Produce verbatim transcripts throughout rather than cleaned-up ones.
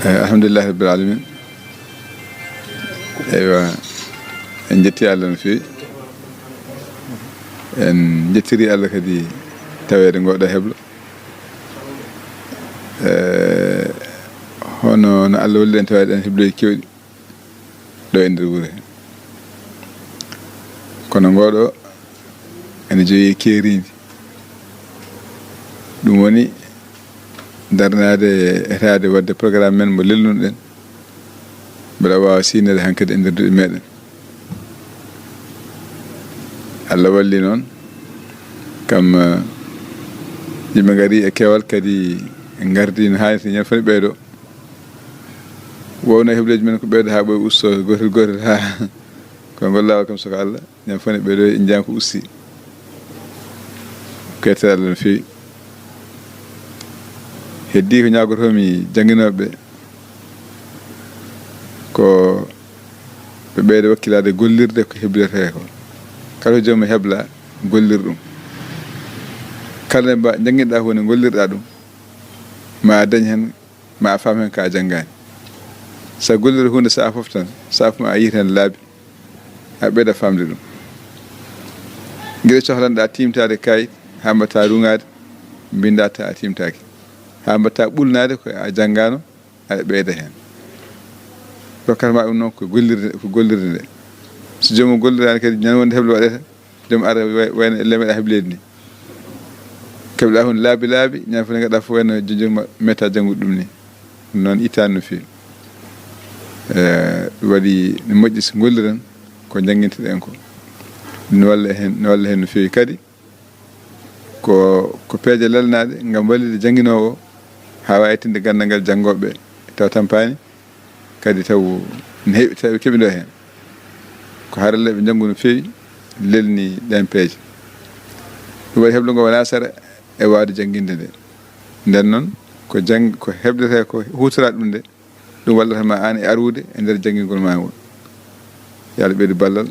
Eh, alhamdulillahi rabbil alamin. Eywa, en jetti Allah no feewi. En jettiri Allah kadi taweede ngoɗo heblo. Eh, hono no Allah walli en taweede en hebloji kewɗi ɗo e nder wure. Kono ngoɗo ene jogi keerindi. Ɗum woni darnaade, etaade waɗde programme men mo lelnuɗen, mbeɗa waawa siynede hankadi e nder duɗe meɗen. Allah walli noon, kam, eh, yimɓe ngari e keewal, kadi ngardi no haanirta, ñande fof ne ɓeydo. Wowno e hebleji men ko ɓeydo haa ɓooy usto, gootel gootel, haa ko ngol laawol kam, so ko Allah. Ñande fof ne ɓeydo, en njaani ko usti. Ko yettade Allah no feewi. Heddi ko ñaagotomi jannginooɓe ɓe, ko ɓe ɓeyda wakkilaade gollirde ko hebletee ko. Kala ko joomum hebla, gollir ɗum. Kala nde mba-, njannginɗaa huunde, ngollirɗaa ɗum, ma a dañ heen, ma a faam heen ko a janngaani. So a golliri huunde sahaa fof tan, sahaa fof ma a yiyat heen laabi, a ɓeyda faamde ɗum. Gila cohlanɗaa tiimtaade kayit, haa mbaɗta ruŋaade, mbinndaa ta a tiimtaaki. Haa mbaɗta ɓulnaade ko a janngaano, aɗa ɓeyda heen. Rokkata ma ɗum noon ko gollirde, ko gollirde nde. So joomum golliraani kadi, ñande wonde heble waɗete, joom ara way-, wayno elle meɗa hebleede ni. Keɓɗa heen laabi laabi, ñande fof nde ngaɗa fof wayno joom metta janngude ɗum ni. Ɗum noon ittaani no feewi. Eh, ɗum waɗi no moƴƴi so ngolliren ko njannginteɗen ko. No walla heen, no walla heen no feewi kadi. Ko, ko peeje lelnaaɗe ngam wallude jannginoowo o haa waawi tinde ganndal ngal janngooɓe taw tampaani, kadi taw ne heewi tawi keɓindo heen. Ko haralleeɓe njanngu no feewi lelni ɗeen peeje. Ɗum waɗi heblo ngo wonaa sara e waawde jannginde nde. Nden noon, ko jang-, ko hebletee ko huutoraa ɗum nde, ɗum wallata ma aan e arwude e nder janngingol ma ngol. Yo Allah ɓeydu ballal,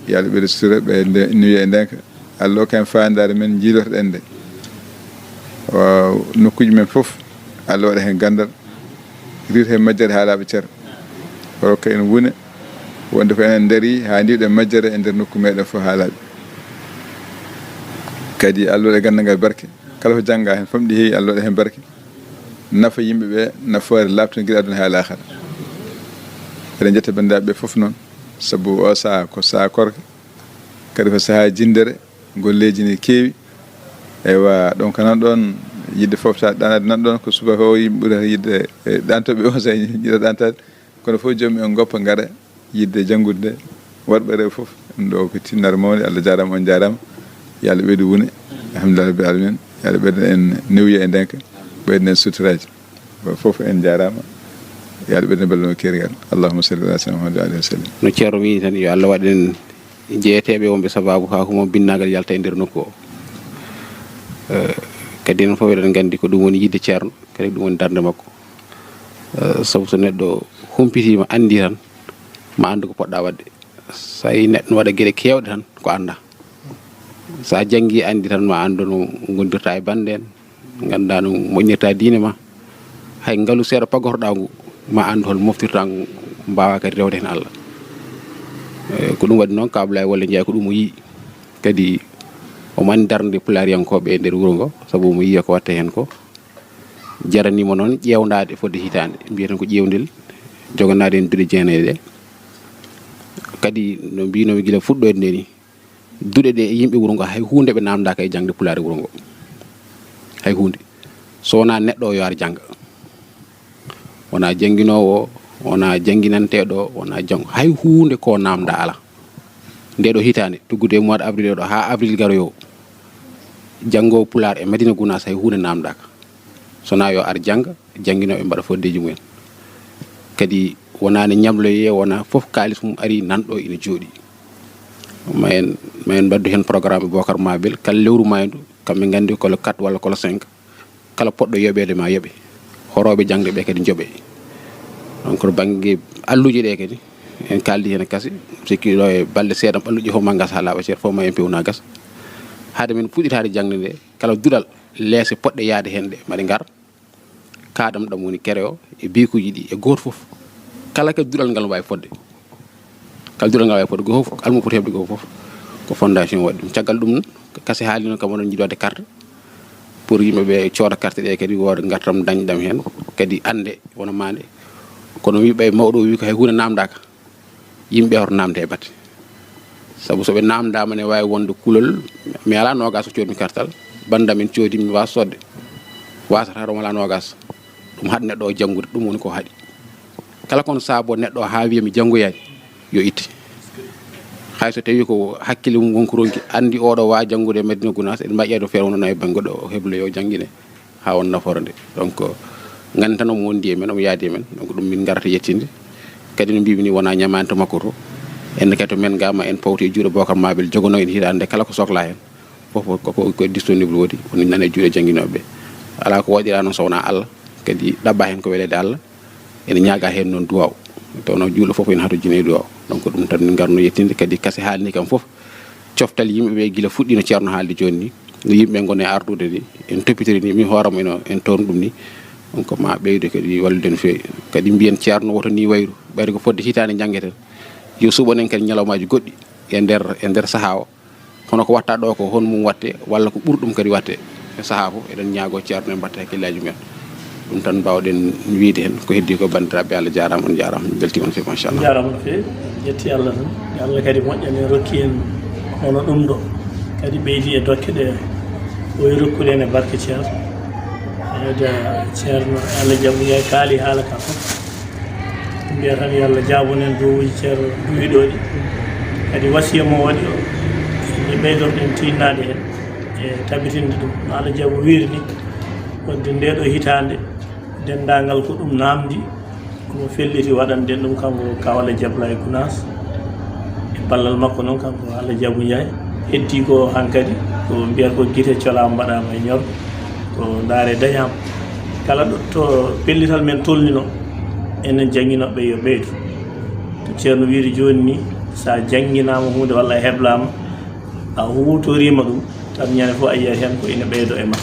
yo Allah ɓeydu sutura, ɓe nde-, nuye e ndenka. Allah hokka en faandaare men njiilotoɗen nde. Waaw, nokkuuji men fof, Allah waɗa heen ganndal, riiwta heen majjere haa laaɓa cer. O rokka en wune, wonde ko enen ndari haa ndiwɗen majjere e nder nokku meɗen fof haa laaɓi. Kadi Allah waɗa ganndal ngal barke. Kala ko jannga heen, famɗi heewi, Allah waɗa heen barke. Nafa yimɓe ɓe, nafoore laaɓtunde gila aduna haa laakhara. Eɗen njetta banndiraaɓe ɓe fof noon, sabu o saha ko saha korka, kadi ko saha jinndere, golleeji ne keewi. Eywa, donc nan ɗoon, yiɗde fooftaade ɗaanaade nan ɗoon, ko subaka o yimɓe ɓurata yiɗde, e, ɗaantooɓe o, so yiɗa ɗaantaade. Kono fof joom en ngoppa ngara yiɗde janngude nde, worɓe rewɓe fof. Ɗum ɗo ko tinnare mawnde. Allah jaaraama, on jaaraama. Yo Allah ɓeydu wune. Alhamdulillahi rabbil alamin. Yo Allah ɓeydan en newuya e ndenka, ɓeydan en suturaaji. Fof en jaaraama. Yo Allah ɓeydan en balɗe keerigal. Allahumma salli ala sayyidina Muhammad wa alihi wa sallam. No Ceerno wiyi tan, yo Allah waɗ en jeyeteeɓe wonɓe sabaabu haa humo binnaagal yalta e nder nokku o. Eh, kadi enen fof eɗen nganndi ko ɗum woni yiɗde Ceerno, kadi ɗum woni darnde makko. Eh, sabu so neɗɗo humpitiima, anndi tan, ma anndu ko poɗɗa waɗde. So a yii neɗɗo no waɗa geɗe keewɗe tan, ko annda. So a janngi, anndi tan, ma anndu no ngondirta e bannde en, ngannda no moƴƴirta diine ma. Hay ngalu seeɗa pagorɗa ngu, ma anndu hol moftirta ngu, mbaawa kadi rewde heen Allah. Eh, ko ɗum waɗi noon, Ka Ablaye Wole Njaay ko ɗum o yii. Kadi omo anndi darnde Pulaariyankooɓe e nder wuro ngo, sabu omo yiya ko waɗta heen ko. Jaraniima noon ƴeewndaade fodde hitaande, mbiyaten ko ƴeewndel, joganaade en duɗe jeenayi ɗe. Kadi no mbiinoomi gila fuɗɗoode nde ni, duɗe ɗe e yimɓe wuro ngo, hay huunde ɓe naamndaaka e jaŋde Pulaar e wuro ngo. Hay huunde. So wonaa neɗɗo o yo ar jannga. Wonaa jannginoowo, wonaa jannginanteeɗo, wonaa janngo. Hay huunde ko naamndaa alaa. Nde ɗo hitaande, tuggude e mois de avril o ɗo haa avril garoyo o, janngoowo Pulaar e Madina Gunaas hay huunde naamndaaka. So wonaa yo ar jannga, jannginooɓe mbaɗa foddeeji mumen. Kadi wonaa ne ñamloyee, wonaa fof kaalis mum ari nan ɗo ina jooɗii. Ma en, ma en mbaɗdu heen programme e Bocar Mabel, kala lewru maayndu, kamɓe nganndi ko le quatre walla ko le cinq. Kala poɗɗo yoɓeede ma yoɓe. Horooɓe jaŋde ɓe kadi njoɓe. Donc, to bannge alluuje ɗe kadi, en kaaldi heen e kase, sikki ɗo e balɗe seeɗa, alluuje fof ma ngas haa laaɓa cer, fof ma en pewna gas. Hade men fuɗɗitaade jaŋde nde, kala duɗal leese poɗɗe yahde heen ɗe, maɗe ngar. kaadam ɗam woni kere o e bikuuji ɗi e gooto fof. Kala kadi duɗal ngal waawi fodde. Kala duɗal ngal waawi fodde, gooto fof, almuɓɓe foti heɓde gooto fof. Ko fondation waɗi ɗum. Caggal ɗum, kase haalino kam oɗon njiɗi waɗde carte pour yimɓe ɓe cooda carte ɗe kadi wooda ngartam dañɗam heen. Kadi annde wona maande. Kono wiɓe mawɗo o wi ko hay huunde namdaka. Yimɓe hoto namde e batte. Sabu so ɓe namdama ne waawi wonde kulol, mi alaa noogas ko coodmi kartal. Bandam en coodi mi waas sodde. Wasata ɗum alaa noogas. Ɗum haɗi neɗɗo o janngude, ɗum woni ko haɗi. Kala kono saabo neɗɗo o haa wiya mi janngoyaani, yo itte. Hay so tawi ko hakkille mum wonko ronki, anndi oɗo waa janngude e Madina Gunaas, en mbaɗi ɗo feere wonno e bannge ɗo heblo yo janngine haa won nafoore nde. Donc, nganndi tan omo wondi e men, omo yaadi e men. Donc, ɗum min ngarata yettinde. Kadi no mbimi ni wona ñamaani to makko to. En kadi to men ga ma en pawti e juuɗe Bokar Mabel jogono en hitaande kala ko sokla heen. Fof ko, ko, ko disponible wodi, woni nane juuɗe jannginooɓe. Alaa ko waɗiraa noon so wonaa Allah, kadi ɗaɓɓa heen ko weleede Allah. Ene ñaaga heen noon duwaaw. Tawnoo juulɗo fof ene hatojjini e duwaaw. Donc ɗum tan min ngarno yettinde, kadi kase haalni kam fof. Coftal yimɓe ɓe gila fuɗɗino Ceerno haalde jooni ni. No yimɓe ngoni e ardude ni, en toppitiri ni, min hoore am eno en tawno ɗum ni. Donc ma ɓeyde kadi wallude no feewi. Kadi mbiyen Ceerno woto ni wayru. Ɓayde ko fodde hitaande njanngeten. Yo suɓanen kadi ñalawmaaji goɗɗi e nder, e nder sahaa o. Kono ko watta ɗo ko hon mum watte, walla ko ɓuri ɗum kadi watte. E sahaa fof, eɗen ñaago Ceerno en mbatta hakkillaaji mumen. Ɗum tan mbawɗen wiyde heen. Ko heddi ko banndiraaɓe, Allah jaaraama, on jaaraama, min mbeltiima on feewi, machallah. Jaaraama no feewi, en ƴetti Allah tan. Allah kadi moƴƴani, en rokki en hono ɗum ɗo. Kadi ɓeydi e dokke ɗe o e rokkude en e barke Ceerno. Eɗa Ceerno, Allah jaɓu yaay kaali haala ka fof. Mbiya tan yo Allah jaabon en duwuuji Ceerno duwiɗo ɗi. Kadi wasiya mo waɗi o, nde ɓeydorɗen tinnaade heen e tabitinde ɗum. No Allah jaabo wiiri ni, wonde nde ɗo hitaande, denndaangal ko ɗum naamndi, ko mo felliti waɗanden ɗum kanko Kaw Allah Jaabla e Gunaas. E ballal makko noon kanko Allah Jaabo Njaay. Heddi ko hankadi, ko mbiyata ko gite colaama mbaɗaama e ñor, ko ndaare dañaama. Kala ɗo to pellital men tolnino, enen jannginooɓe yo ɓeydu. To Ceerno wiiri jooni ni, so a jannginaama huunde walla a heblaama, a huutoriima ɗum, tan ñande fof a yiyat heen ko ina ɓeydo e ma.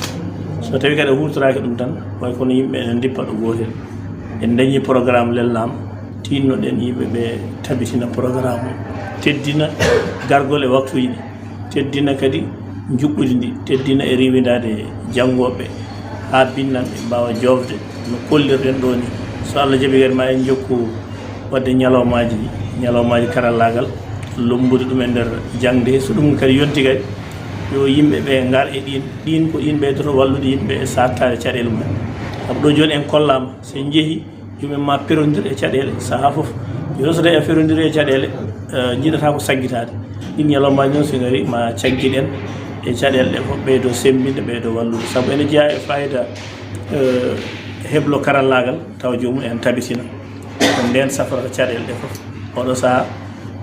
So tawi kadi a huutoraaki ɗum tan, way kono yimɓe ene ndippa ɗo gootel. En dañi programme lellaama, tinnoɗen yimɓe ɓe tabitina programme o, teddina gargol e waktuuji ɗi, teddina kadi njuɓɓudi ndi, teddina e riiwindaade janngooɓe haa binnanɓe mbaawa joofde no kollirɗen ɗo ni. So Allah jaɓi kadi ma en njokku waɗde ñalawmaaji, ñalawmaaji karallaagal, lommbude ɗum e nder jaŋde. So ɗum kadi yonti kadi, yo yimɓe ɓe ngar e ɗin, ɗin ko ɗin ɓeydoto wallude yimɓe e saattaade caɗeele mumen. Sabu ɗo jooni en kollaama, so en njehi, yumma ma perondir e caɗeele sahaa fof. Jooni so tawi a ferondiri e caɗeele, eh, njiɗata ko saggitaade. Ɗin ñalawmaaji noon so ngari ma caggiɗen e caɗeele ɗe fof, ɓeydo semmbinde, ɓeydo wallude. Sabu ene jeyaa e fayida, eh, heblo karallaagal, tawa joomum en tabitina. Ko nden safrata caɗeele ɗe fof. Oɗo sahaa,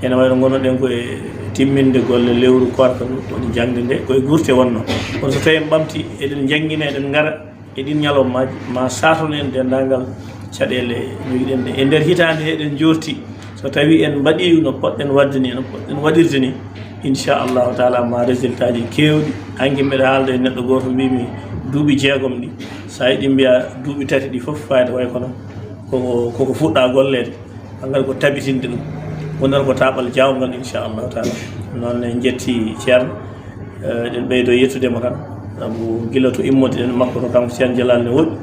ene wayno ngonnoɗen ko e timminde golle lewru koorka ndu, woni jaŋde nde, ko e gurte wonno. Kono so tawi en ɓamti, eɗen njanngina, eɗen ngara, e ɗin ñalawmaaji, ma saaton en denndaangal caɗeele jogiɗen ɗe. E nder hitaande he eɗen njoorti, so tawi en mbaɗii no poɗɗen waɗde ni, no poɗɗen waɗirde ni, inchallahu taala ma résultat ji keewɗi. Hanki mbeɗa haalda e neɗɗo gooto, mbimi duuɓi jeegom ɗi, so a yiɗi mbiya duuɓi tati ɗi fof, fayda way kono koko, koko fuɗɗa golleede. Hankkadi ko tabitinde ɗum, wonata ko taaɓal jaawngal, inchallahu taala. Noon en njetti Ceerno, eh, eɗen ɓeydo yettude mo tan, sabu gila to immorde ɗen makko to kanko Ceerno Jalal ne woɗɗi.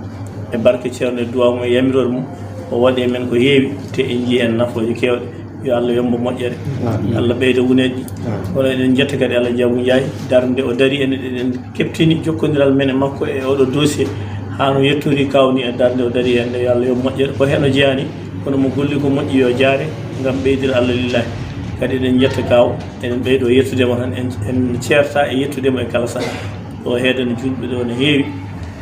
E barke Ceerno e duwaaw mum e yamiroore mum, o waɗi e men ko heewi, te en njii heen nafooje keewɗe. Yo Allah yombo moƴƴere. Amin. Allah ɓeyda wuneeji. Amin. Kono eɗen njetta kadi Allah Jaabo Njaay, darnde o dari en, eɗen keɓtini jokkondiral men e makko e oɗo dossier, haa no yettori kawni e darnde o dari heen nde, yo Allah yoɓ moƴƴere. Ko heen o jeyaani, kono mo golli ko moƴƴi yo jaare, ngam ɓeydira Allah lillahi. Kadi eɗen njetta kaw, eɗen ɓeydo yettude mo tan, en, en ceerta e yettude mo e kala saha. O heedani juulɓe ɗo no heewi,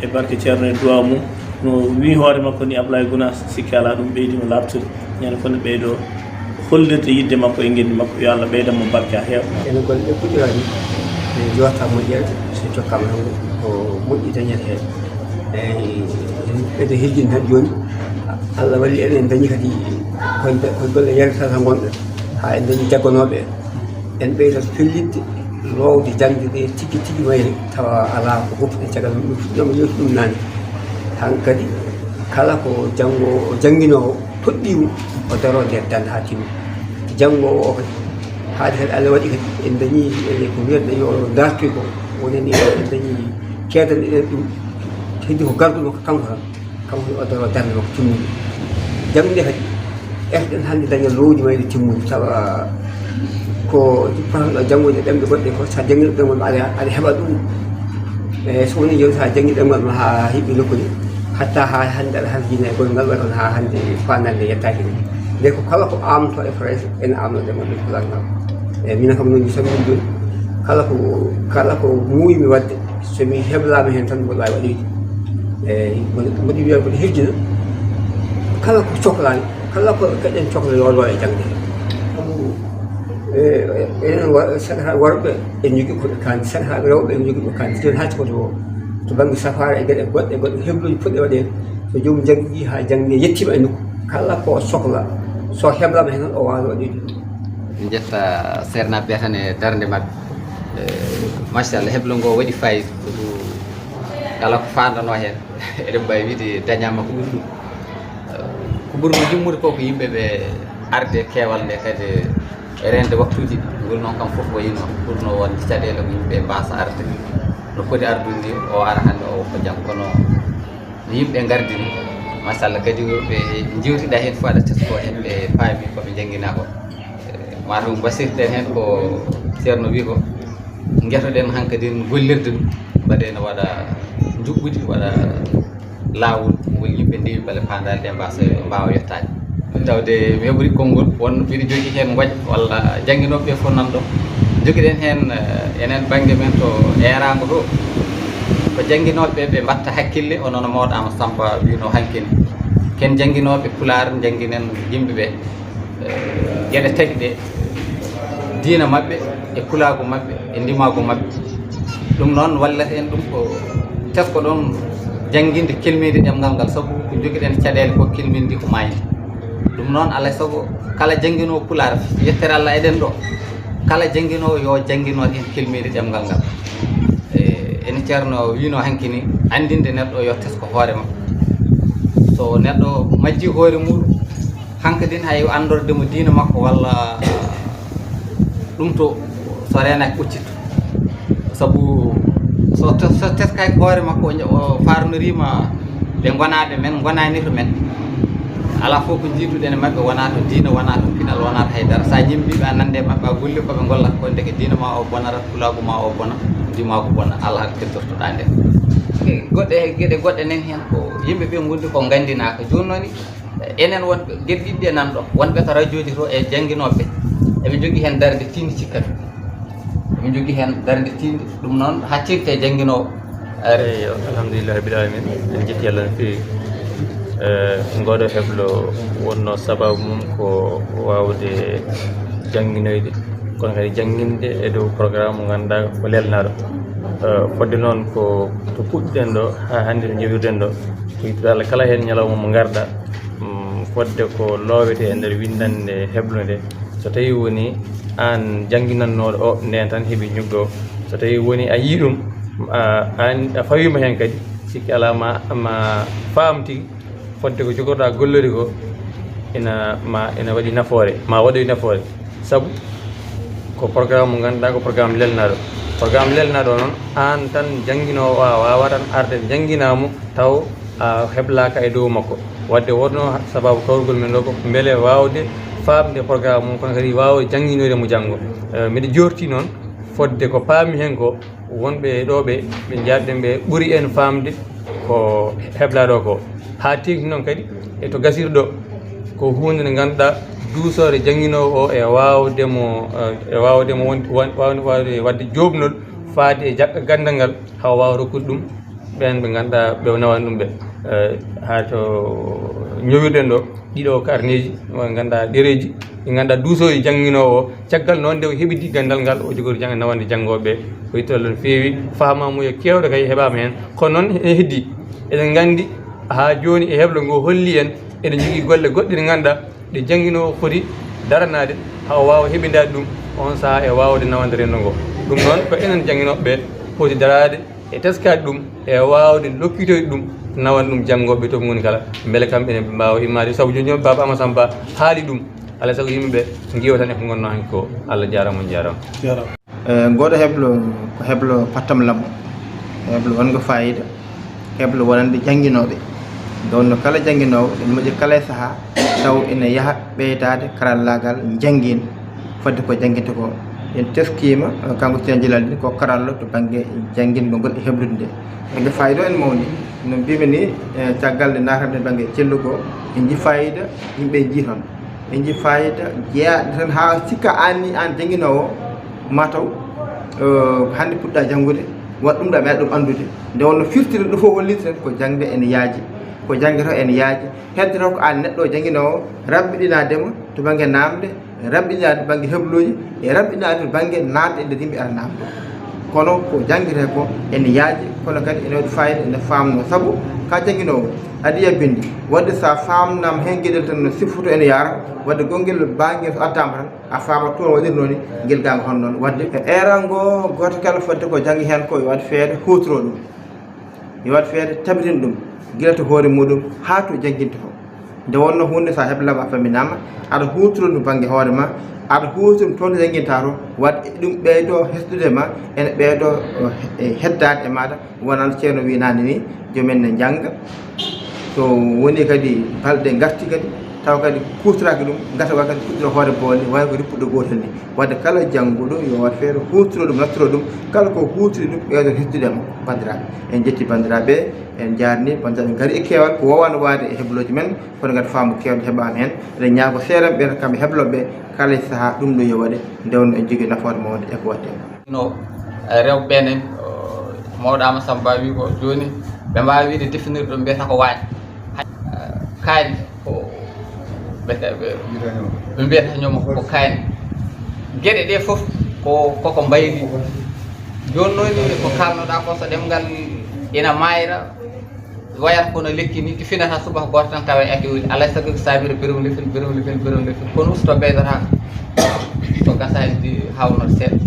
e barke Ceerno e duwaaw mum, no wii hoore makko ni Ablaye Gunaas, sikke alaa ɗum ɓeydi mo laaɓtude. Ñande fof ne ɓeydo hollirde yiɗde makko e ngenndi makko, yo Allah ɓeydan mo barke haa heewa. Ene golle ɗe puɗɗiraani, ene jooɗta moƴƴere, so jokkaama tan ko moƴƴi dañata heen. Eeyi, eɗen hejjini tan jooni, Allah walli en, en dañi kadi koye, koye golle yaltata ngonɗen, haa en dañi jagganooɓe en. En ɓeydata fellitde, loowde jaŋde nde tigi tigi mayre, tawa alaa ko huutoɗen caggal mum. Ɗum fuɗɗooma yeewtude ɗum naane. Hankadi, Kala ko janngo, jannginoowo toɗɗii mo, o daroo nder darnde haa timmi. Janngo o kadi, haade kadi Allah waɗi kadi en dañii e ko mbiyatɗen yo dartoy ko, wonani en, en dañii keedaniɗen ɗum, heddi ko garduɗo kanko tan. Kanko o daroo darnde makko timmude. Jannde kadi, etoɗen hannde daña lowdi mayde timmude, tawa ko potanɗo janngude ɗemɗe goɗɗe ko, so a janngii ɗemngal ma, aɗa, aɗa heɓa ɗum. E so wonii jooni, so a janngii ɗemngal ma haa heɓi nokkude, hatta haa hannde aɗa harjina e golle ngal, way kono haa hannde faandaare nde yettaaki ni. Nde ko kala ko amto e Farayse, ene amno ɗemngal men Pulaar ngal. E minen kam, noon mi salmini jooni, kala ko, kala ko muuymi waɗde, so mi heblaama heen tan, mboɗo waawi waɗoyde. Eeyi, mboɗo, mboɗo wiya, mboɗo hirjina kala ko coklaani, kala ko gaƴen cokla, yo waɗ e jaŋde. Sabu, e, e, enen wa-, sakataaɓe worɓe, en njogii ko ɓe kaandi, sakataaɓe rewɓe, en njogii ko ɓe kaandi. Jooni, haa cokla o, to bannge safaara e geɗe goɗɗe, goɗɗe hebluuji puɗɗe waɗeede, so joomum janngii haa jaŋde yettiima e nokku, kala ko sokla, so heblaama heen tan, o waawat waɗoyde ɗum. En njetta seernaaɓe ɓe tan e darnde maɓɓe. Eh, machallah, heblo ngo waɗi fayida. Ko ɗum kala ko faandanoo heen, eɗen mbaawi wiide dañaama ko ɓuri ɗum. Eh, ko ɓurnoo yummude ko, ko yimɓe ɓe arde keewal nde kadi e reende waktuuji ɗi. Ngol noon kam fof wayino ɓurnoo wonde caɗeele ko yimɓe mbaasa arde. No poti ardude ni, o ara hannde, o woppa janngo. Kono no yimɓe ngardini, machallah, kadi ɓe njewtiɗa heen fof, aɗa tesko heen, ɓe paami ko ɓe njannginaa ko. Eh, mataw mbasirten heen ko Ceerno wi ko, ngetoɗen hankadin gollirde ɗum, mbaɗee no waɗa njuɓɓudi, waɗa laawol ngol yimɓe ndewi mbele faandaare ɗe mbasa, mbaawa yettaade. Tawde mi heɓori konngol, won mbiɗo jogii heen ngoƴ walla jannginooɓe ɓe fof nan ɗo. Njogiɗen heen, eh, enen bannge men to eeraango to, ko jannginooɓe ɓe mbaɗta hakkille, hono no mawɗo Amadou Samba wino hankini. Ken jannginooɓe Pulaar, njannginen yimɓe ɓe, eh, geɗe tati ɗe, diina maɓɓe, e pulaagu maɓɓe, e ndimaagu maɓɓe. Ɗum noon, wallata en ɗum ko tesko ɗon jannginde kelminde ɗemngal ngal, sabu ko njogiɗen caɗeele ko kelmindi ko maayde. Ɗum noon, alaa e sago kala jannginoowo Pulaar, yettere Allah eɗen ɗo, kala jannginoowo yo janngino heen kelminde ɗemngal ngal. E, ene Ceerno wino hankini, anndinde neɗɗo yo tesko hoore makko. So neɗɗo majji hoore muɗum, hankadin hay anndorde mo diina makko walla ɗum to, so reenaaki ɓoccitto. Sabu so, so teskaaki hoore makko, o, o faarnoriima ɓe ngonaaɓe men, ngonaani to men. Alaa fof ko njiiduɗen e maɓɓe wonaa to diina, wonaa to pinal, wonaa to haydara. So a ñembiiɓe, a nande e maɓɓe, a golli ko ɓe ngollata ko, ndeke diina ma o bonata, pulaagu ma o bona, ndimaagu bona, alaa ko keddotoɗaa nden. E goɗɗe, geɗe goɗɗe nen heen ko yimɓe ɓe ngondi ko nganndinaaka. Jooni noon, enen wonɓe geɗe ɗiɗi ɗe nan ɗo, wonɓe ka rajooji to e jannginooɓe, eɓe njogii heen darnde tiinde cikka ɗum. Eɓe njogii heen darnde tiinde, ɗum noon haccirte e jannginoowo. Eeyo, alhamdulillahi rabbil alamin. En njetti Allah no feewi. Eh, ngooɗo heblo wonno sababu mum ko waawde jannginoyde, kono kadi jannginde e dow programme mo ngannduɗaa ko lelnaaɗo. Eh, fodde noon ko to puɗɗiɗen ɗo haa hannde to njewirɗen ɗo, ko yettude Allah kala heen ñalawma mo ngarɗaa, mm, fodde ko loowete e nder winndannde heblo nde. So tawii woni aan jannginannooɗo o, ndeen tan heɓi ñuggo. So tawii woni a yii ɗum, a, aan a fawiima heen kadi, sikki alaa ma, ma faam tigi, fodde ko jogorɗaa gollude ko ina ma, ina waɗi nafoore, ma waɗoy nafoore. Sabu ko programme mo ngannduɗaa ko programme lelnaaɗo. Programme lelnaaɗo o noon, aan tan jannginoowo o, a waawaa tan arde njannginaa mo, taw a heblaaka e dow makko. Waɗde wonno sababu kawrugol men ɗo ko mbele waawde faamde programme mum, kono kadi waawde jannginoyde mo janngo. Eh, mbiɗa jorti noon fodde ko paami heen ko, wonɓe ɗo ɓe, ɓe njaarɗen ɓe ɓuri en faamde ko heblaaɗo ko. Haa teeŋti noon kadi e to gasiri ɗo, ko huunde nde ngannduɗaa duusoore jannginoowo o e waawde mo, eh, e waawde mo won-, won-, waawde, waawde waɗde jooɓnol faade e jaɓɓe ganndal ngal, haa o waawa rokkude ɗum ɓeen ɓe ngannduɗaa ɓe nawani ɗum ɓe. Eh, haa to ñowirɗen ɗo, ɗiɗo karneeji, mo ngannduɗaa ɗereeji, ɗi ngannduɗaa duusooji jannginoowo o. Caggal noon nde o heɓidi ganndal ngal, o jogori jang-, nawande janngooɓe ɓe. O yettii Allah no feewi, faamaamuya keewɗo kay heɓaama heen. Kono noon ene heddii. Eɗen nganndi haa jooni e heblo ngo holli en, eɗen njogii golle goɗɗe ɗe ngannduɗaa ɗe jannginoowo foti daranaade haa o waawa heɓindaade ɗum oon sahaa e waawde nawande renndo ngo. Ɗum noon ko enen jannginooɓe ɓe poti daraade e teskaade ɗum, e waawde lokkitoyde ɗum, nawan ɗum janngooɓe to ɓe ngoni kala, mbele kamɓe ne ɓe mbaawa immaade. Sabu jooni jooni Baaba Amadou Samba haali ɗum, alaa e sago yimɓe ɓe ngiwa tan e ko ngonnoo hanki ko. Allah jaaraama, on jaaraama. E, ngooɗo heblo ko heblo pattam lammo, heblo wongo fayida, heblo wonande jannginooɓe. Nde wonno kala jannginoowo ene moƴƴi kala e sahaa taw ene yaha ɓeydaade karallaagal njanngiin fodde ko jannginte ko. En teskiima, kanko Ceerno Jilal ni ko karallo to bannge janngingol ngol e heblude nde. Bannge fayida o ene mawni. No mbimi ni, e, caggal nde naatande bannge cellugo, en njii fayida, yimɓe njii toon. En njii fayida jeyaaɗo tan haa sikka aan ni aan jannginoowo, mataw, e, hannde puɗɗa janngude, waɗ ɗum ɗo a meeɗa ɗum anndude. Nde wonno firtinde ɗum fof holliti tan ko jaŋde ene yaaji, ko jannge to ene yaaji. Hedde taw ko aan neɗɗo o jannginoowo, raɓɓiɗinaade mo to bannge naamnde, raɓɓiɗinaade bannge hebluuji, e raɓɓiɗinaade bannge naatde e nder yimɓe ara naamnde. Kono ko janngete ko ene yaaji, kono kadi ene waɗi fayida, ene faamnoo. Sabu ka jannginoowo, aɗa yiya binndi, waɗde so a faamnaama heen geɗel tan no siffoto ene yaara, waɗde gonngel baangel so addaama tan, a faama toon waɗirnoo ni, ngel gaango hono noon. Waɗde e eerango gooto kala fodde ko janngi heen ko yo waɗ feere huutoroo ɗum. Yo waɗ feere tabitin ɗum gila to hoore muɗum haa to jannginta ko. Nde wonno huunde so a heblama a faminaama, aɗa huutora ɗum bannge hoore ma, aɗa huutora ɗum toon to jannginta to, waɗ ɗum ɓeydo hesɗude ma, ene ɓeydo e heddaade e maaɗa, wonano ceerno wi naane ni, joom en ne njannga. So woni kadi balɗe ngarti kadi, taw kadi kuutoraaki ɗum, ngata wa kadi fuɗɗira hoore boole, wayi ko rippuɗo gootel ni. Waɗde kala jannguɗo yo waɗ feere huutoro ɗum, nattoro ɗum, kala ko huutiri ɗum ɓeydo hisdude e makko. Banndiraaɓe, en njetti banndiraaɓe, en njaarni banndiraaɓe ngari e keewal, ko woowano waade e heblooji men, kono ngati faamu keewɗo heɓaama heen. Eɗen ñaago seeɗa ɓeen kamɓe heblooɓe kala e sahaa ɗum ɗo yo waɗe, nde wonno en jogii nafoore mawnde e ko waɗte. No rewɓe ɓeen en, mawɗo Amadou Samba wi ko jooni ɓe mbaawi wiide definir ɗum mbiyata ko waañ. Kaañ ko ɓe mbiyata ñoom ko kaañ. Geɗe ɗe fof ko koko mbayri. Jooni noon ko kalnoɗaa ko so ɗemngal ina mayra, wayata kono lekki ni ɗi finata subaka goto tan tawa e accude alay sago ko sabira berum lefel berum lefel berum lefel kono usto ɓeydotako. So gasani ɗi hawnata seeɗa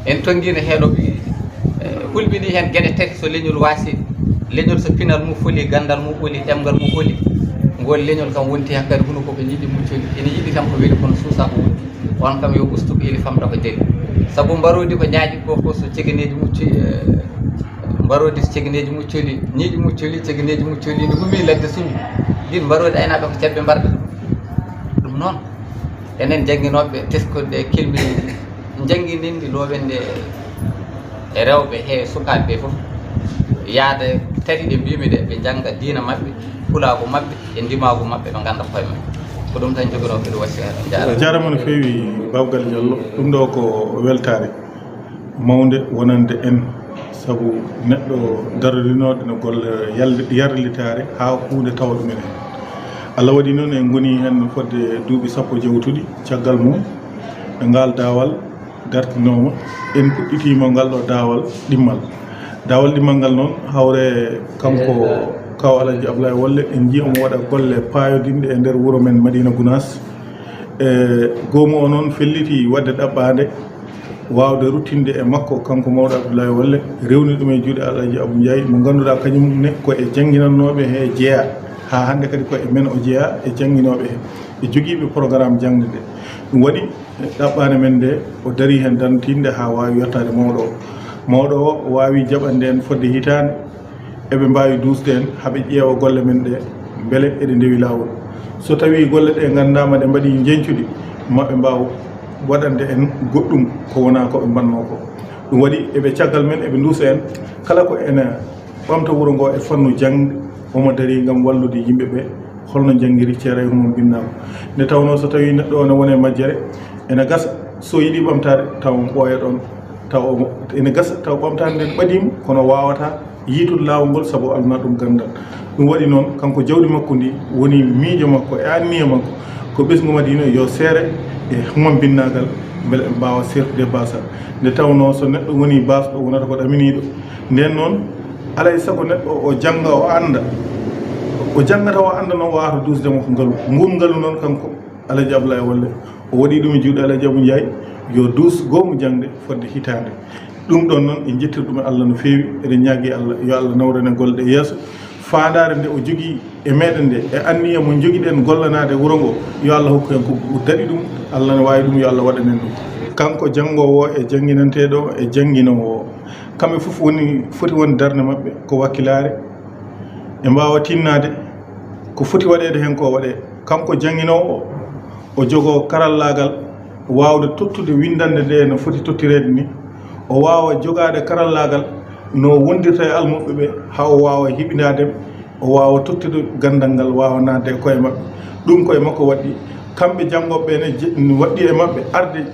en tonguino heɗo. Hulɓini hen gueɗe tati so leñol wasi, leñol so pinal mum foli, gandal mum ɓoli, ɗemgal mum ɓoli. Ngol leñol kam wonti hakkadi huno koko yiɗi muccoli ene yiɗi kam ko weli kono suusa ko woni. On kam yo ustu ko eli famɗa ko jeli. Sabu mbarodi ko ñaaƴi ko fof so cegeneji mucci. Mbarodi so cegeneji muccoli, ñiiƴi muccoli, cegeneji muccoli, ndi gumi ladde sumi. Ndin mbarodi aynaɓe ko cebbe mbarɓe ɗum. Ɗum noon enen jannginooɓe teskoɗe kelmini janngininde lowende e rewɓe he sukaaɓe ɓe fof. Yaada tati ɗe mbimi ɗe ɓe njannga diina maɓɓe, pulaagu maɓɓe e ndimaagu maɓɓe ɓe ngannda koye maɓɓe. Ko ɗum tan joginoo kadi wasiya. Jaaraama. Jaaraama no feewi Baaba Galle Diallo. Ɗum ɗo ko weltaare mawnde wonande en, sabu neɗɗo darorinooɗo ene golla yarlitaare haa huunde tawa ɗum ene. Allah waɗi noon en ngoni heen fodde duuɓi sappo jawtuɗi. Caggal mum e ngaal daawal dartinooma, en puɗɗitiima ngal ɗo daawal ɗimmal. Daawal ɗimmal ngal noon hawre kanko kaw Alhaji Ablaye Wolle en njii omo waɗa golle paayodinɗe e nder wuro men Madina Gunaas. E goomu o noon felliti waɗde ɗaɓɓaande waawde ruttinde e makko kanko mawɗo Abdoulaye Wolle, rewni ɗum e juuɗe Alhaji Abou Ndiaye mo ngannduɗaa kañum ne ko e jannginannooɓe he jeyaa, haa hannde kadi ko e men o jeyaa e jannginooɓe he e jogiiɓe programme jaŋde nde. Ɗum waɗi ɗaɓɓaande men nde o darii heen darnitiinde haa waawi yottaade mawɗo o. Mawɗo o waawi jaɓande en fodde hitaande. Eɓe mbaawi duusde en haa ɓe ƴeewa golle men ɗe mbele eɗe ndewi laawol. So tawii golle ɗe nganndaama ɗe mbaɗii njeñcudi, ma ɓe mbaaw waɗande en goɗɗum ko wonaa ko ɓe mbaɗnoo ko. Ɗum waɗi eɓe caggal men eɓe nduusa en kala ko ene ɓamta wuro ngoo e fannu jaŋde, omo darii ngam wallude yimɓe ɓee hol no njanngiri ceera e hono mbinnaa ko. Nde tawnoo so tawii neɗɗo o ne woni e majjere, ene gasa so yiɗii ɓamtaade tawa omo ɓooya ɗoon. Taw omo ene gasa taw ɓamtaade nden ɓadiima kono waawataa yiytude laawol ngol sabu alnaa ɗum ganndal. Ɗum waɗi noon kanko jawdi makko ndi woni miijo makko e anniya makko ko ɓesngu Madiina yo seere e humambinnaagal mbele ɓe mbaawa seertude baasal. Nde tawnoo so neɗɗo wonii baasɗo wonata ko ɗaminiiɗo. Ndeen noon alaa e sago neɗɗo o jannga o annda, o janngata o annda noon waawata duusde mo ko ngalu. Nguun ngalu noon kanko Alhaji Ablaye Wolle o waɗi ɗum e juuɗe Alhaji Abou Ndiaye yo duus goomu jaŋde fodde hitaande. Ɗum ɗon noon, en njettir ɗum e Allah no feewi, eɗen ñaagi Allah, yo Allah nawran en golle ɗe yeeso. Faandaare nde o jogii e meɗen nde, e anniya mo jogiɗen gollanaade wuro ngo, yo Allah hokku en ko daɗi ɗum, Allah no waawi ɗum, yo Allah waɗan en ɗum. Kanko janngoowo o e jannginanteeɗo o e jannginoowo o, kamɓe fof woni foti won darnde maɓɓe ko wakkilaare, ɓe mbaawa tinnaade ko foti waɗeede heen ko waɗee. Kanko jannginoowo o, o jogoo karallaagal waawde tottude winndannde nde no foti tottireede ni, o waawa jogaade karallaagal no wondirta e almuɓɓe ɓe, haa o waawa hiɓindaade, o waawa tottude ganndal ngal, waawa naatde e koye maɓɓe. Ɗum koye makko waɗɗi. Kamɓe janngooɓe ɓe ne je-, waɗɗi e maɓɓe arde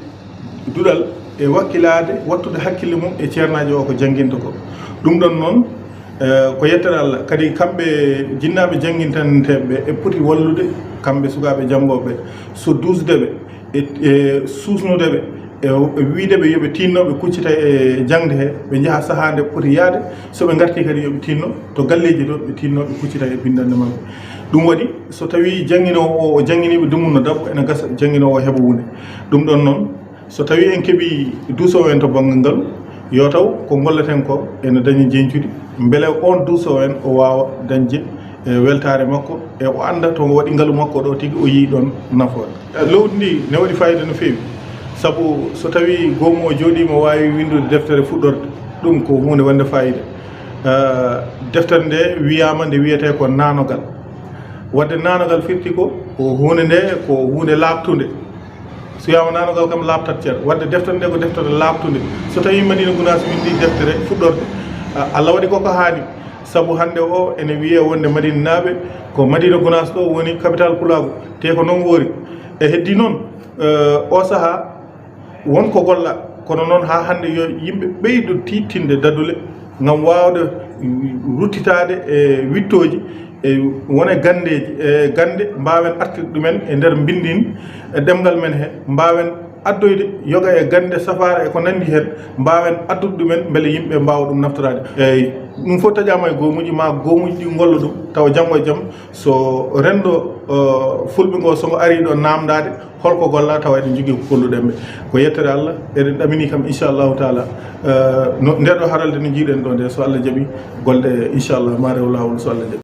duɗal e wakkilaade, wattude hakkille mum e ceernaajo o ko jannginta ko. Ɗum ɗon noon, eh, ko yettere Allah. Kadi kamɓe jinnaaɓe janngintanteeɓe ɓe e poti wallude kamɓe sukaaɓe janngooɓe ɓe, so duusde ɓe, e, e suusnude ɓe, e, e wiyde ɓe yo ɓe tinno ɓe kuccita e jaŋde he, ɓe njaha sahaa nde poti yahde, so ɓe ngartii kadi yo ɓe tinno to galleeji to, ɓe tinno ɓe kuccita e binndannde maɓɓe. Ɗum waɗi, so tawii jannginoowo o, o jannginiiɓe dumunna daɓɓo, ene gasa jannginoowo o heɓa huunde. Ɗum ɗon noon, so tawii en keɓii duusoowo en to banngal ngal, yo taw ko ngolleten ko ene dañi jeñcuɗi, mbele oon duusoowo en o waawa dañde, e, weltaare makko, e o annda to waɗi ngalu makko ɗo tigi, o yii ɗon nafoore. E, lowdi ndi ne waɗi faayiida no feewi, sabu so tawii goomu o jooɗiima waawi winndude deftere fuɗɗorde, ɗum ko huunde wonde faayiida. E, deftere nde wiyaama nde wiyetee ko naanogal. Waɗde naanogal firti ko, ko huunde nde, ko huunde laaɓtunde. So wiyaama naanogal kam laaɓtat ceer. Waɗde deftere nde ko deftere laaɓtunde. So tawii Madina Gunaas winndi deftere fuɗɗorde, a-, Allah waɗi ko ko haani. Sabu hannde o ene wiyee wonde Madinanaaɓe ko Madina Gunaas ɗo woni capital pulaagu. Te ko noon woori. E heddii noon, eh, o sahaa won ko golla, kono noon haa hannde yo yimɓe ɓeydo tiiɗtinde dadule ngam waawde ruttitaade e wittooji, e wone ganndeeji, e gannde mbaawen artirde ɗumen e nder mbinndin, e ɗemngal men he, mbaawen addoyde yoga e gannde safaara e ko nanndi heen, mbaawen addude ɗumen mbele yimɓe mbaawa ɗum naftoraade. Eeyi, ɗum fof taƴaama e goomuuji, ma goomuuji ɗi ngolla ɗum, tawa janngo e jam so renndo, eh, fulɓe ngo, so ngo arii ɗo naamndaade, holko golla tawa eɗen njogii ko kolluɗen ɓe. Ko yettere Allah, eɗen ɗamini kam, inchallahu taala, eh, no, nde ɗo haralde no njiiɗen ɗo nde, so Allah jaɓi, golɗe, inchallah, ma rew laawol, so Allah jaɓi.